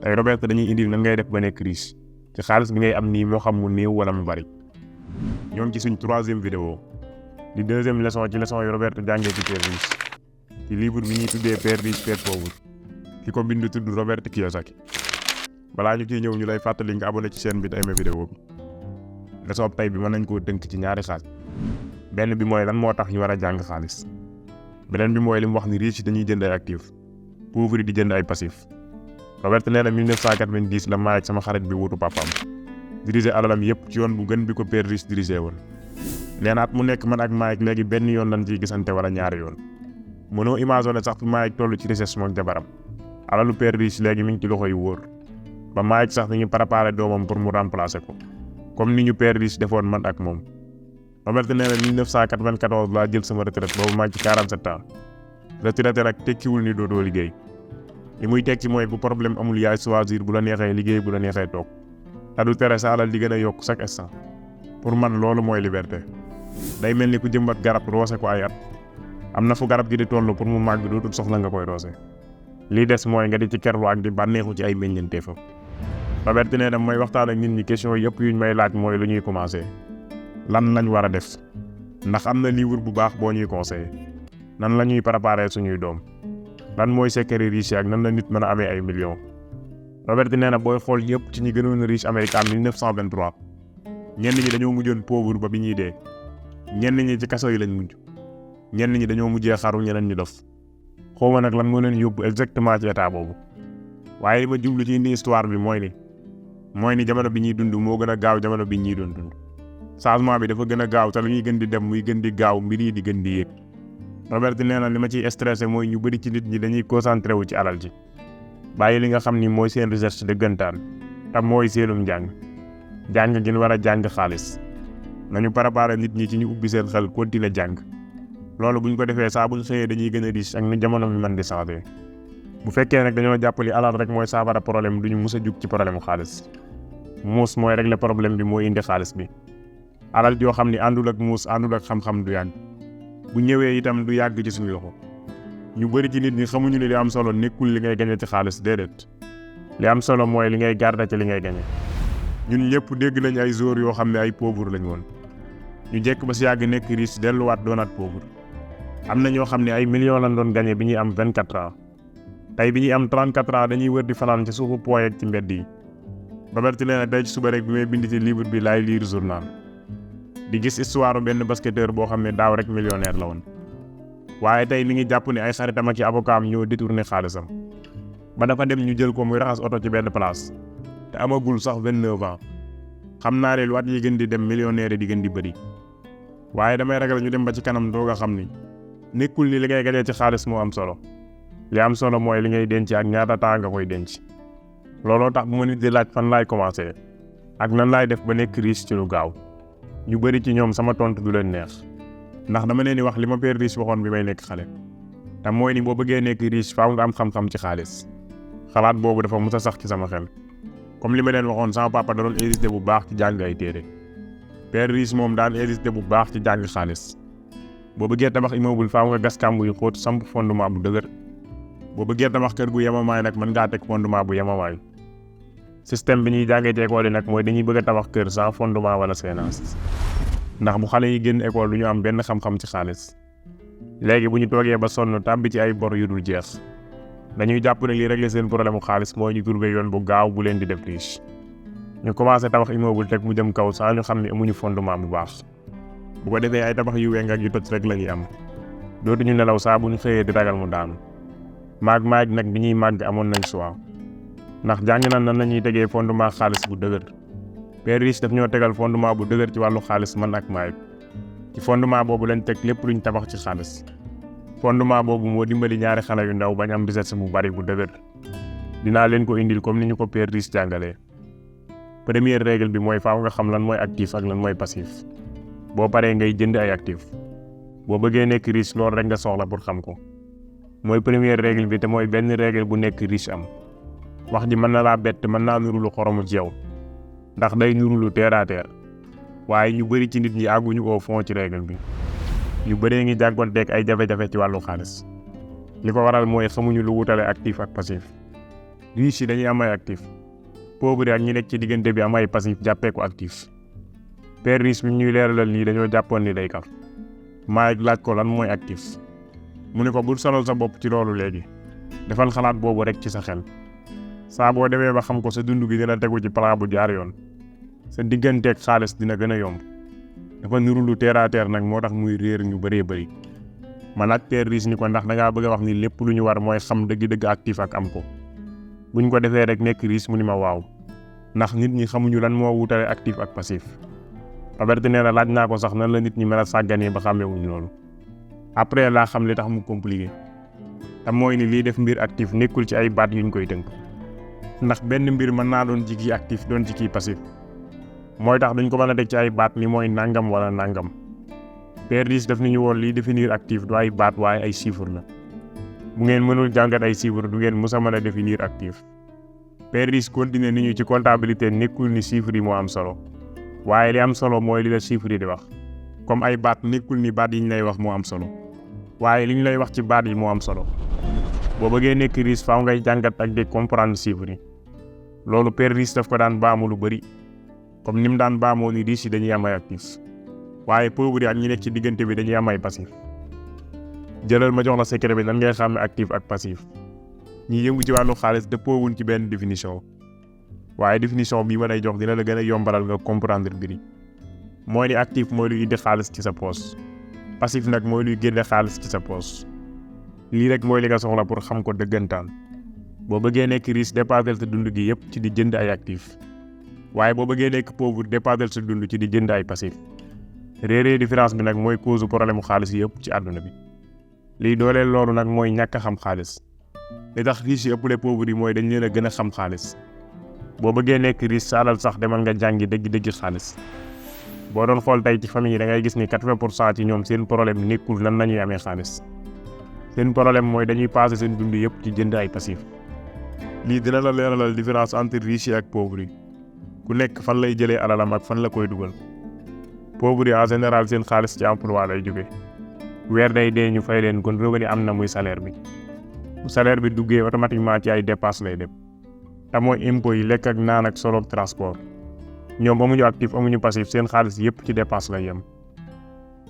tey Robert dañuy indi nan ngay def ba nekk riche ci xaalis bi ngay am nii moo xam mu néew wala mu bari. ñoo ngi ci suñ troisième vidéo di deuxième leçon ci leçon yu Robert jàngee ci Père riche ci livre bi ñuy tuddee Père riche Père pauvre ki ko bind tudd Robert Kiyosaki. balaa ñu ciy ñëw ñu lay fàttali nga abonné ci chaîne bi te aimé vidéo bi. leçon tey bi mën nañ koo tënk ci ñaari xaaj. benn bi mooy lan moo tax ñu war a jàng xaalis. beneen bi mooy li mu wax ni riche dañuy jënd ay actif pauvre di jënd ay passif. Robert nee na 1990 la maa ak sama xarit bi wutu papaam diriger alalam yëpp ci yoon bu gën bi ko Père riche dirigé woon. nee na at mu nekk man ak Mike léegi benn yoon lañ ciy gisante wala ñaari yoon. mënoo imaginer sax fi Mike toll ci richesse moom jabaram. alalu Père riche léegi mi ngi ci loxo yu wóor. ba Mike sax dañuy préparé doomam pour mu remplacer ko. comme ni ñu Père riche defoon man ak moom. Robert nee na 1994 laa jël sama retraite boobu maa ngi ci 47 ans. retraite nag tekkiwul ni dootoo liggéey. li muy tekki mooy bu problème amul yaay choisir bu la neexee liggéey bu la neexee toog. te du tere sa alal di gën a yokk chaque instant. pour man loolu mooy liberté. day mel ni ku jëmbat garab roose ko ay at. am na fu garab gi di toll pour mu màgg dootul soxla nga koy roose. lii des mooy nga di ci kerlu ak di bànneexu ci ay meññeenteefam. Robert nee na mooy waxtaan ak nit ñi question yëpp yuñ may laaj mooy lu ñuy commencé. lan lañ war a def. ndax am na livre bu baax boo ñuy conseillé. nan la ñuy préparé suñuy doom. lan mooy secret riche ak nan la nit mën a amee ay millions. Robert nee na booy xool yëpp ci ñi gënoon a riche Amérique en 1923. ñenn ñi dañoo mujjoon pauvre ba bi ñuy dee. ñenn ñi ci kaso yi lañ mujj. ñenn ñi dañoo mujjee xaru ñeneen ñi dof. xawma nag lan moo leen yóbbu exactement ci état boobu. waaye li ma jublu ci indi histoire bi mooy ni jamono bi ñuy dund moo gën a gaaw jamono bi ñuy doon dund. changement bi dafa gën a gaaw te lu ñuy gën di dem muy gën di gaaw mbir yi di gën di yéeg. Robert nee na li ma ciy stressé mooy ñu bëri ci nit ñi dañuy concentré wu ci alal ji. bàyyi li nga xam ni mooy seen recherche dëggantaan te mooy seenum njàng. jàng gi ñu war a jàng xaalis. nañu préparé nit ñi ci ñu ubbi seen xel continuer jàng. loolu buñ ko defee saa buñ xëyee dañuy gën a riche ak ni jamono mi mën di changé. bu fekkee nag dañoo jàppali alal rek mooy saafara problème duñu mus a jug ci problème xaalis. muus mooy régler problème bi mooy indi xaalis bi. alal joo xam ni àndul ak muus àndul ak xam-xam du yàgg. bu ñëwee itam du yàgg ci suñu loxo. ñu bëri ci nit ñi xamuñu ne li am solo nekkul li ngay gañe ci xaalis déedéet. li am solo mooy li ngay garder ci li ngay gañe. ñun ñëpp dégg nañ ay joueurs yoo xam ne ay pauvre lañ woon. ñu jekk ba si yàgg nekk riche delluwaat doonaat pauvre. am na ñoo xam ne ay millions lañ doon gañe bi ñuy am 24 ans. tey bi ñuy am 34 ans dañuy wër di fanaan ci suufu pooy ak ci mbedd yi. Robert nee na tey ci suba rek bi may bind ci livre bi laay lire journal. di gis histoire benn basketteur boo xam ne daaw rek millionnaire la woon. waaye tey mi ngi jàpp ne ay xaritam ak ci avocat am ñoo détourné xaalisam. ba dafa dem ñu jël ko muy raxas oto ci benn place. te amagul sax 29 ans. xam naa ne lu at yi gën di dem millionnaire di gën di bëri. waaye damay ragal ñu dem ba ci kanam doog a xam ni. nekkul ni li ngay gañee ci xaalis moo am solo. li am solo mooy li ngay denc ak ñaata temps nga koy denc. looloo tax bu ma nit di laaj fan laay commencé. ak nan laay def ba nekk riche ci lu gaaw. ñu bëri ci ñoom sama tontu du leen neex. ndax dama leen di wax li ma Père riche waxoon bi may nekk xale. te mooy ni boo bëggee nekk riche faaw nga am xam-xam ci xaalis. xalaat boobu dafa mus a sax ci sama xel. comme li ma leen waxoon sama papa da doon hésité bu baax ci jàng ay téere. Père riche moom daan hésité bu baax ci jàng xaalis. boo bëggee tabax immeuble faaw nga gas kàmb yu xóot samp fondement bu dëgër. boo bëggee tabax kër gu yemamaay nag mën ngaa teg fondement bu yemamaay. système bi ñuy jàngee ci école yi nag mooy dañuy bëgg a tabax kër sans fondement wala séenance. ndax bu xale yi génn école du ñu am benn xam-xam ci xaalis. léegi bu ñu toogee ba sonn tàbbi ci ay bor yu dul jeex. dañuy jàpp ne li régler seen problème mu xaalis mooy ñu trouver yoon bu gaaw bu leen di def riche. ñu commencé tabax immeuble teg mu jëm kaw saa ñu xam ne amuñu fondement bu baax. bu ko defee ay tabax yu weng ak yu toj rek la ñuy am. dootuñu nelaw saa bu ñu xëyee di ragal mu daanu. maag nag bi ñuy màgg amoon nañ choix. ndax jàng na nan la ñuy tegee fondement xaalis bu dëgër. Père riche daf ñoo tegal fondement bu dëgër ci wàllu xaalis man ak Mike. ci fondement boobu lañ teg lépp luñ tabax ci xaalis. fondement boobu moo dimbali ñaari xale yu ndaw bañ am richesse bu bari bu dëgër. dinaa leen ko indil comme ni ñu ko Père riche jàngalee. première règle bi mooy faaw nga xam lan mooy actif ak lan mooy passif. boo paree ngay jënd ay actif. boo bëggee nekk riche loolu rek nga soxla pour xam ko. mooy première règle bi te mooy benn règle bu nekk riche am. wax ji mën na laa bett mën naa nuru lu xoromu ci yow. ndax day nuru lu terre à terre. waaye ñu bëri ci nit ñi àgguñu au fond ci règle bi. ñu bëree ngi jànkuwanteeg ay jafe-jafe ci wàllu xaalis. li ko waral mooy xamuñu lu wutale actif ak passif. riche yi dañuy am ay actif pauvre ak ñi nekk ci diggante bi am ay passif jàppee ko actif. père riche bi ñuy leeralal nii dañoo jàppoon ni day kaf maa laaj ko lan mooy actif mu ne ko bul sonal sa bopp ci loolu léegi defal xalaat boobu rek ci sa xel saa boo demee ba xam ko sa dund gi dina tegu ci plan bu jaar yoon sa digganteeg xaalis dina gën a yomb dafa niru lu terre à terre nag moo tax muy réer ñu bëree bëri. ma laaj père riche ni ko ndax da ngaa bëgg a wax ni lépp lu ñu war mooy xam dëgg-dëgg actif ak am ko buñ ko defee rek nekk riche mu ni ma waaw ndax nit ñi xamuñu lan moo wutale actif ak passif. Robert nee na laaj naa ko sax nan la nit ñi mën a sàgganee ba xàmmewuñ loolu après laa xam li tax mu compliqué te mooy ni lii def mbir actif nekkul ci ay baat yuñ koy tënk ndax benn mbir mën naa doon ci kii actif doon ci kii passif mooy tax duñ ko mën a teg ci ay baat ni mooy nangam wala nangam. père riche daf ni ñu woon lii définir actif du ay baat waaye ay chiffres la bu ngeen mënul jàngat ay chiffres du ngeen mës a mën a définir actif. père riche continué ni ñu ci comptabilité nekkul ni chiffres yi moo am solo waaye li am solo mooy li la chiffres yi di wax comme ay baat nekkul ni baat yi ñu lay wax moo am solo waaye li ñu lay wax ci baat yi moo am solo boo bëggee nekk riche faaw ngay jàngat ak di comprendre chiffres yi loolu père riche daf ko daan baamu lu bëri comme ni mu daan baamoo ni riche yi dañuy am ay actif waaye pauvre ak ñi nekk ci diggante bi dañuy am ay passif. jëlal ma jox la secret bi nan ngay xàmme actif ak passif ñi yëngu ci wàllu xaalis dëppoowuñ ci benn définition waaye définition bii ma lay jox dina la gën a yombalal nga comprendre mbir yi mooy ni actif mooy luy indi xaalis ci sa poos passif nag mooy luy génne xaalis ci sa poos lii rek mooy li nga soxla pour xam ko dëggantaan boo bëggee nekk riche dépasser sa dund gi yëpp ci di jënd ay actif waaye boo bëggee nekk pauvre dépasser sa dund ci di jënd ay passif réeree différence bi nag mooy cause problème mu xaalis yëpp ci àdduna bi lii dooleel loolu nag mooy ñàkk a xam xaalis li tax riche yi ëppale pauvre yi mooy dañ leen a gën a xam xaalis boo bëggee nekk riche sa alal sax demal nga jàngi dëgg-dëgg xaalis boo doon xool tey ci famille yi da ngay gis ni 80% ci ñoom seen problème nekkul nan la ñuy amee xaalis seen problème mooy dañuy passé seen dund yëpp ci jënd ay passif. lii dina la leeralal différence entre riche yi ak pauvre yi ku nekk fan lay jëlee alalam ak fan la koy dugal. pauvre yi en général seen xaalis ci emploi lay jóge weer day dee ñu fay leen kon revenu am na muy salaire bi bu salaire bi duggee automatiquement ci ay dépenses lay dem te mooy impôts yi lekk ak naan ak solo ak transport ñoom amuñu actif amuñu passif seen xaalis yëpp ci dépense lay yem.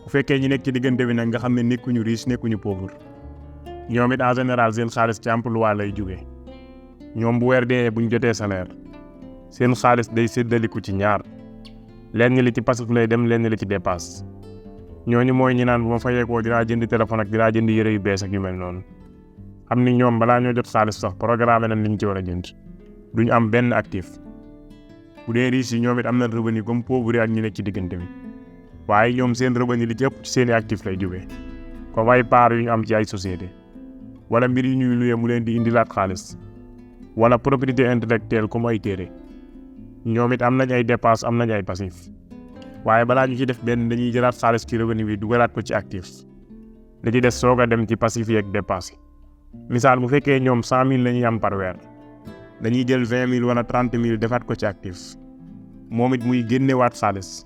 bu fekkee ñi nekk ci diggante bi nag nga xam ne nekkuñu riche nekkuñu pauvre ñoom it en général seen xaalis ci emploi lay jóge ñoom bu weer dee buñ jotee salaire seen xaalis day séddaliku ci ñaar lenn li ci passif lay dem lenn li ci dépense ñooñu mooy ñi naan bu ma fayeekoo dinaa jënd téléphone ak dinaa jënd yëre yu bees ak yu mel noonu xam ni ñoom balaa ñoo jot xaalis sax programme nañ liñ ci war a jënd duñu am benn actif. bu dee riche yi ñoom it am na revenu comme pauvre ak ñi nekk ci diggante bi waaye ñoom seen revenu li ci ëpp ci seeni actif lay jógee comme ay parts yu ñu am ci ay société wala mbir yu ñuy luye mu leen di indilaat xaalis wala propriété intellectuelle comme ay téere ñoom it am nañ ay dépenses am nañ ay passif waaye balaa ñu ci def benn dañuy jëlaat xaalis ci revenu bi dugalaat ko ci actif li ci des soog a dem ci passif yi ak dépenses yi misaal bu fekkee ñoom 100 000 la ñuy am par weer dañuy jël 20 000 wala 30 000 defaat ko ci actif moom it muy génnewaat xaalis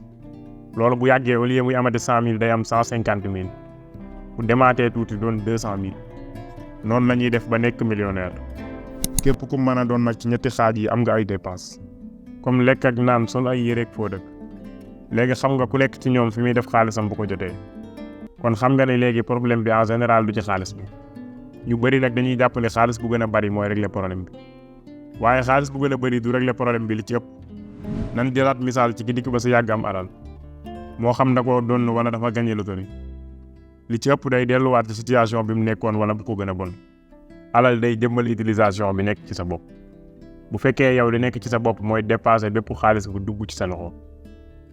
loolu bu yàggee au lieu muy amati 100 000 day am 150 000 bu demaatee tuuti doon 200 000 noonu la ñuy def ba nekk millionnaire. képp ku mën a doon nag ci ñetti xaaj yi am nga ay dépenses comme lekk ak naan sol ay yére ak foo dëkk léegi xam nga ku nekk ci ñoom fi muy def xaalisam bu ko jotee kon xam nga ne léegi problème bi en général du ci xaalis bi ñu bëri nag dañuy jàpp ne xaalis bu gën a bari mooy régler problème bi waaye xaalis bu gën a bari du régler problème bi li ci ëpp. nan jëlaat misaal ci ki dikk ba sa yàgg am alal moo xam da ko doon wala dafa gagné loterie li ci ëpp day delluwaat ci situation bi mu nekkoon wala bu ko gën a bon alal day jëmmal utilisation bi nekk ci sa bopp bu fekkee yow li nekk ci sa bopp mooy dépasser bépp xaalis bu dugg ci sa loxo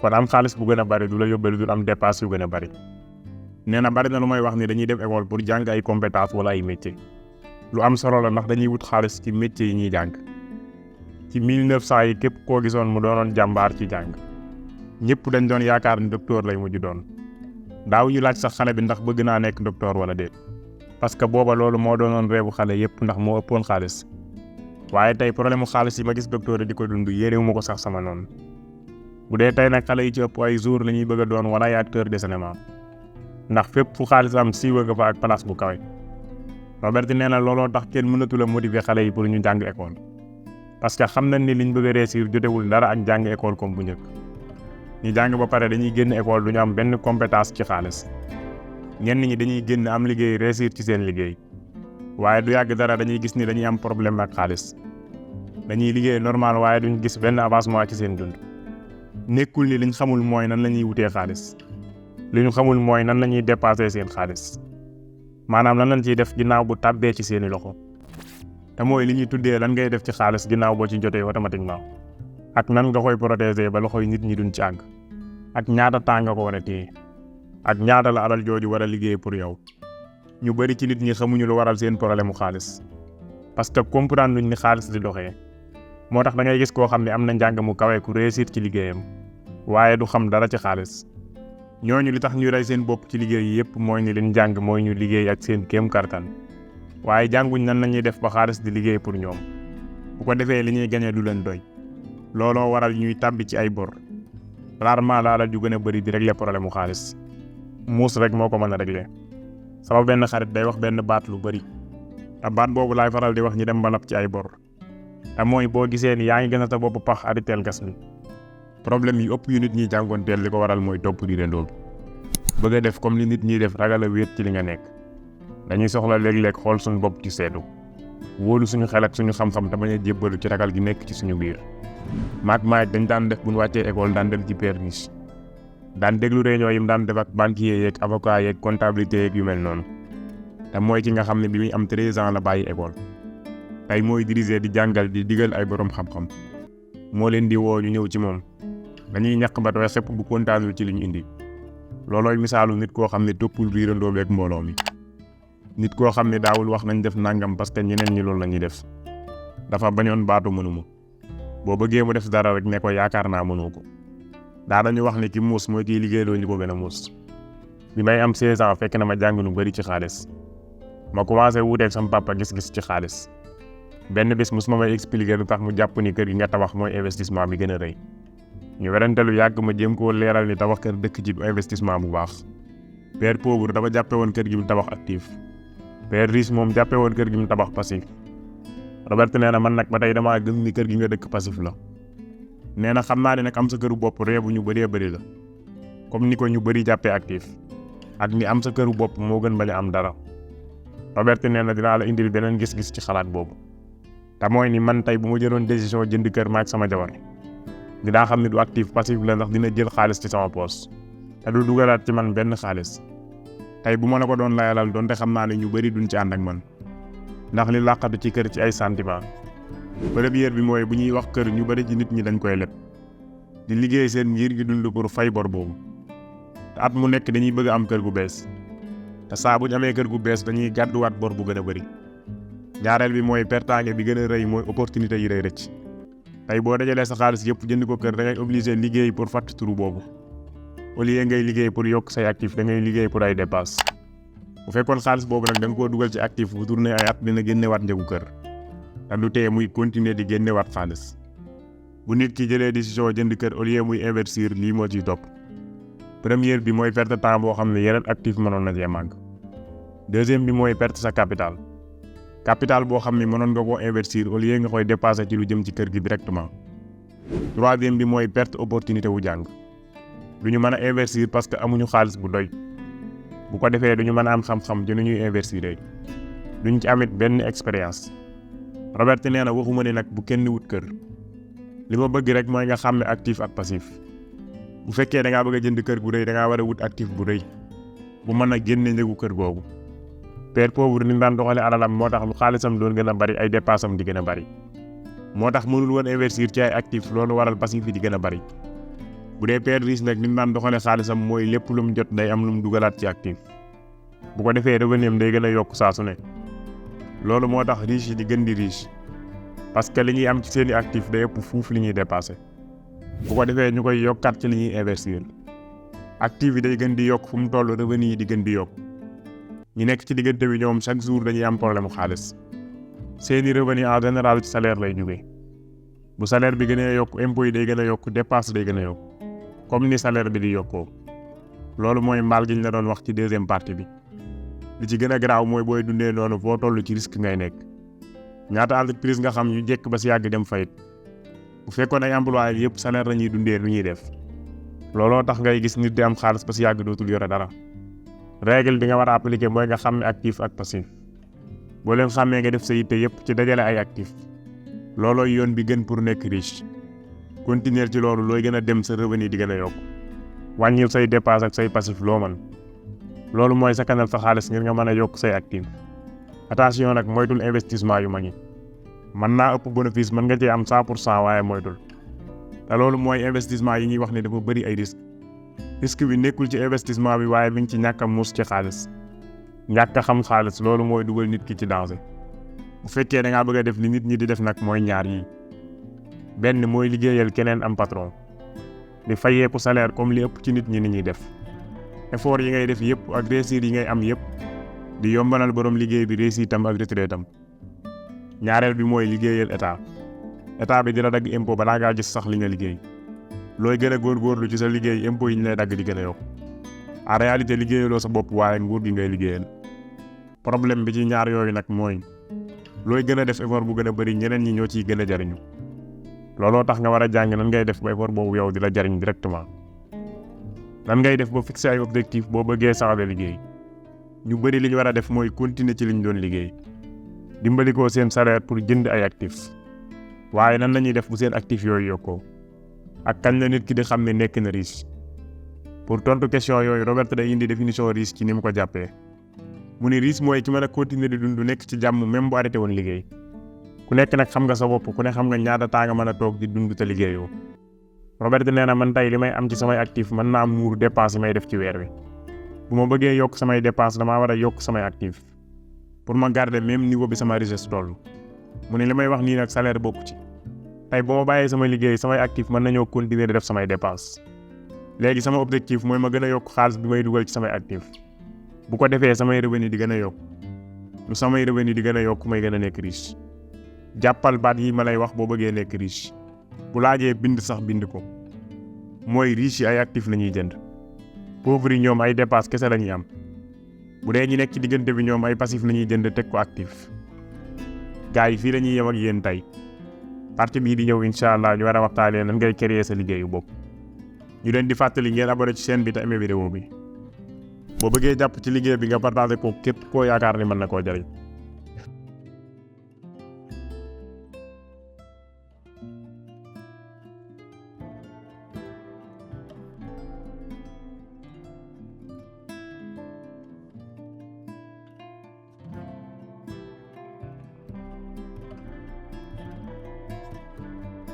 kon am xaalis bu gën a bari du la yóbbee du am dépasse yu gën a bari. nee na bari na lu may wax ni dañuy dem école pour jàng ay compétences wala ay métiers lu am solo la ndax dañuy wut xaalis ci métiers yi ñuy jàng ci 1900 yi képp koo gisoon mu doonoon jàmbaar ci jàng ñëpp dañ doon yaakaar ni docteur lay mujj doon daaw ñu laaj sax xale bi ndax bëgg naa nekk docteur wala déet parce que booba loolu moo doonoon reebu xale yëpp ndax moo ëppoon xaalis waaye tey problème mu xaalis yi ma gis docteur yi di ko dund yéenewu ma ko sax sama noonu bu dee tey nag xale yi ci ëpp ay jour la ñuy bëgg a doon wala ay acteur de cinéma ndax fépp fu xaalis am siiwa nga fa ak place bu kawe Robert nee na looloo tax kenn mënatul a motiver xale yi pour ñu jàng école parce que xam nañ ni liñ bëgg a réussir jotewul dara ak jàng école comme bu njëkk. ñi jàng ba pare dañuy génn école du ñu am benn compétence ci xaalis. ñenn ñi dañuy génn am liggéey réussir ci seen liggéey waaye du yàgg dara dañuy gis ni dañuy am problème ak xaalis. dañuy liggéey normal waaye duñ gis benn avancement ci seen dund. nekkul ni liñ xamul mooy nan la ñuy wutee xaalis. li ñu xamul mooy nan la ñuy dépasser seen xaalis. maanaam lan lañ ciy def ginnaaw bu tàbbee ci seeni loxo. te mooy li ñuy tuddee lan ngay def ci xaalis ginnaaw boo ci jotee automatiquement. ak nan nga koy protéger ba loxoy nit ñi duñ ci àgg. ak ñaata temps nga ko war a téye. ak ñaata la alal jooju war a liggéey pour yow. ñu bari ci nit ñi xamuñu lu waral seen problème mu xaalis. parce que comprendre luñ ni xaalis di doxee. moo tax da ngay gis koo xam ne am na njàng mu kawe ku réussir ci liggéeyam. waaye du xam dara ci xaalis. ñooñu li tax ñu rey seen bopp ci liggéey yi yëpp mooy ni leen jàng mooy ñu liggéey ak seen kéem kartan. waaye jànguñ nan la ñuy def ba xaalis di liggéey pour ñoom. bu ko defee li ñuy gañe du leen doy. looloo waral ñuy tàbbi ci ay bor. rarement la alal ju gën a bëri di régler problème mu xaalis. muus rek moo ko mën a régler. sama benn xarit day wax benn baat lu bëri. te baat boobu laay faral di wax ñi dem ba napp ci ay bor. te mooy boo gisee ni yaa ngi gën a sa bopp pax arrêteel gas mi. problème yi ëpp yu nit ñi jàngoonteel li ko waral mooy topp di rendool. bëgg a def comme li nit ñiy def ragal a wéet ci li nga nekk. dañuy soxla léeg-léeg xool suñu bopp ci seetu. wóolu suñu xel ak suñu xam-xam te bañ a jébbalu ci ragal gi nekk ci suñu biir. maag dañ daan def bu ñu wàccee école daan dem ci PÉRE RICHE. daan déglu réunion yi mu daan def ak banquier yeeg avocat yeeg comptabilité yeeg yu mel noonu. te mooy ki nga xam ne bi muy am 13 ans la bàyyi école. tey mooy diriger di jàngal di digal ay borom xam-xam. moo leen di woo ñu ñëw ci moom. dañuy ñàkk ba tooy xepp bu kontaanul ci li ñu indi. loolooy misaalu nit koo xam ne toppul riirandoo beeg mbooloo mi. nit koo xam ne daawul wax nañ def nangam parce que ñeneen ñi loolu la ñuy def. dafa bañoon baatu mënuma. boo bëggee mu def dara rek ne ko yaakaar naa mënoo ko. daa dañu wax ne ki muus mooy kiy liggéeyloo ñu ko gën a muus. bi may am 16 ans fekk na ma jàng lu bari ci xaalis. ma commencé wuuteeg sama papa gis-gis ci xaalis. benn bis mos ma may expliquer lu tax mu jàpp ni kër gi nga tabax mooy investissement bi gën a rëy. ñu werante lu yàgg ma jéem koo leeral ni tabax kër dëkk ci investissement bu baax. père pauvre dafa jàppe woon kër gi mu tabax actif. père riche moom jàppe woon kër gi mu tabax passif. Robert nee na man nag ba tey damaa gëm ni kër gi nga dëkk passif la. nee na xam naa ne nag am sa këru bopp réew bu ñu bëree bëri la. comme ni ko ñu bëri jàppee actif. ak ni am sa këru bopp moo gën bañ a am dara. Robert nee na dinaa la indil beneen gis-gis ci xalaat boobu. te mooy ni man tey bu ma jëloon décision jënd kër maag sama jabar. dinaa xam ne du actif passif la ndax dina jël xaalis ci sama poos. te du dugalaat ci man benn xaalis. tey bu ma la ko doon layalal doonte xam naa ne ñu bëri duñ ci ànd ak man. ndax li làqatu ci kër ci ay sentiment. première bi mooy bu ñuy wax kër ñu bëri ci nit ñi dañ koy leb. di liggéey seen ngir gi dund pour fay bor boobu. te at mu nekk dañuy bëgg am kër gu bees. te saa bu ñu amee kër gu bees dañuy gàdduwaat bor bu gën a bëri. ñaareel bi mooy pertaange bi gën a rëy mooy opportunité yi rëy rëcc. tey boo dajalee sa xaalis yëpp jënd ko kër da ngay obligé liggéey pour fàtt turu boobu. au lieu ngay liggéey pour yokk say actif da ngay liggéey pour ay dépenses. bu fekkoon xaalis boobu nag da nga koo dugal ci actif bu tourné ay at dina génnewaat njëgu kër. te du tee muy continuer di génnewaat xaalis. bu nit ki jëlee décision jënd kër au lieu muy investir lii moo ciy topp. première bi mooy perte temps boo xam ne yeneen actif mënoon na cee màgg. deuxième bi mooy perte sa capital. capital boo xam ne mënoon nga koo investir au lieu nga koy dépasser ci lu jëm ci kër gi directement. troisième bi mooy perte opportunité wu jàng. du ñu mën a investir parce que amuñu xaalis bu doy. bu ko defee du ñu mën a am xam-xam ci nu ñuy investir. duñ ci amit benn expérience. Robert nee na waxuma ne nag bu kenn wut kër. li ma bëgg rek mooy nga xàmme actif ak passif. bu fekkee da ngaa bëgg a jënd kër gu rëy da ngaa war a wut actif bu rëy. bu mën a génne njëgu kër googu. père pauvre ni mu daan doxale alalam moo tax lu xaalisam doon gën a bari ay dépassam di gën a bari. moo tax mënul woon investir ci ay actif loolu waral passif yi di gën a bari. bu dee père riche nag ni mu daan doxale xaalisam mooy lépp lu mu jot day am lu mu dugalaat ci actif. bu ko defee revenu day gën a yokk saa su ne. loolu moo tax riche yi di gën di riche. parce que li ñuy am ci seeni actif day ëpp fuuf li ñuy dépassé. bu ko defee ñu koy yokkaat ci li ñuy investir. actif yi day gën di yokk fu mu toll revenu yi di gën di yokk. ñi nekk ci diggante bi ñoom chaque jour dañuy am problème xaalis. seeni revenu en général ci salaire lay jógee. bu salaire bi gën a yokk impôt yi day gën a yokk dépense day gën a yokk. comme ni salaire bi di yokkoo. loolu mooy mbaal gi ñu la doon wax ci deuxième partie bi. li ci gën a garaaw mooy booy dundee noonu foo toll ci risque ngay nekk. ñaata entreprise nga xam yu jekk ba si yàgg dem fayit bu fekkoon ay employés yëpp salaire la ñuy dundee lu ñuy def looloo tax ngay gis nit di am xaalis ba si yàgg dootul yore dara. règle bi nga war a appliquer mooy nga xam ne actif ak passif boo leen xàmmee nga def sa yitte yëpp ci dajale ay actif loolooy yoon bi gën pour nekk riche. continuer ci loolu looy gën a dem sa revenu di gën a yokk wàññil say dépense ak say passif loo man loolu mooy sakanal sa xaalis ngir nga mën a yokk say actif. attention nag moytul investissement yu mag yi mën naa ëpp bénéfice mën nga cee am 100% waaye moytul te loolu mooy investissement yi ñuy wax ne dafa bëri ay risque bi nekkul ci investissement bi waaye mi ngi ci ñàkk a muus ci xaalis ñàkk a xam xaalis loolu mooy dugal nit ki ci danger. bu fekkee da ngaa bëgg a def li nit ñi di def nag mooy ñaar yi benn mooy liggéeyal keneen am patron di fayeeku salaire comme li ëpp ci nit ñi ni ñuy def effort yi ngay def yëpp ak réussir yi ngay am yëpp di yombalal borom liggéey bi réussir tam ak retraite tam. ñaareel bi mooy liggéeyal état bi dina dagg impôt balaa ngaa gis sax li nga liggéey looy gën a góorgóorlu ci sa liggéey impôt yi ñu lay dagg di gën a yokk en réalité liggéeyaloo sa bopp waaye nguur gi ngay liggéeyal. problème bi ci ñaar yooyu nag mooy looy gën a def effort bu gën a bëri ñeneen ñi ñoo ciy gën a jariñu looloo tax nga war a jàng nan ngay def ba effort boobu yow di la jariñ directement. nan ngay def ba fixer ay objectif boo bëggee saxale liggéey ñu bëri li ñu war a def mooy continuer ci li ñu doon liggéey dimbali ko seen salaire pour jënd ay actifs waaye nan la ñuy def bu seen actifs yooyu yokkoo ak kañ la nit ki di xam ne nekk na riche. pour tontu question yooyu Robert day indi définition riche ci ni mu ko jàppee mu ni riche mooy ki mën a continuer di dund nekk ci jàmm même bu arrêté woon liggéey. ku nekk nag xam nga sa bopp ku ne xam nga ñaata temps nga mën a toog di dund te liggéeyoo. Robert nee na man tey li may am ci samay actif mën naa muur dépense yi may def ci weer wi bu ma bëggee yokk samay dépense damaa war a yokk samay actif pour ma garder même niveau bi sama richesse toll. mu ne li may wax nii nag salaire bokku ci tey bu ma bàyyee sama liggéey samay actif mën nañoo continuer di def samay dépense léegi sama objectif mooy ma gën a yokk xaalis bi may dugal ci samay actif bu ko defee samay revenu di gën a yokk lu samay revenu di gën a yokk may gën a nekk riche. jàppal baat yi ma lay wax boo bëggee nekk riche bu laajee bind sax bind ko mooy riche yi ay actif la ñuy jënd pauvre yi ñoom ay dépense kese la ñuy am bu dee ñi nekk ci diggante bi ñoom ay passif la ñuy jënd teg ko actif. gars yi fii la ñuy yem ak yéen tey partie bii di ñëw incha allah ñu war a waxtaanee nan ngay créer sa liggéeyu bopp. ñu leen di fàttali ngeen abonné ci chaîne bi te aimé vidéo bi boo bëggee jàpp ci liggéey bi nga partagé ko képp koo yaakaar ni mën na koo jariñ.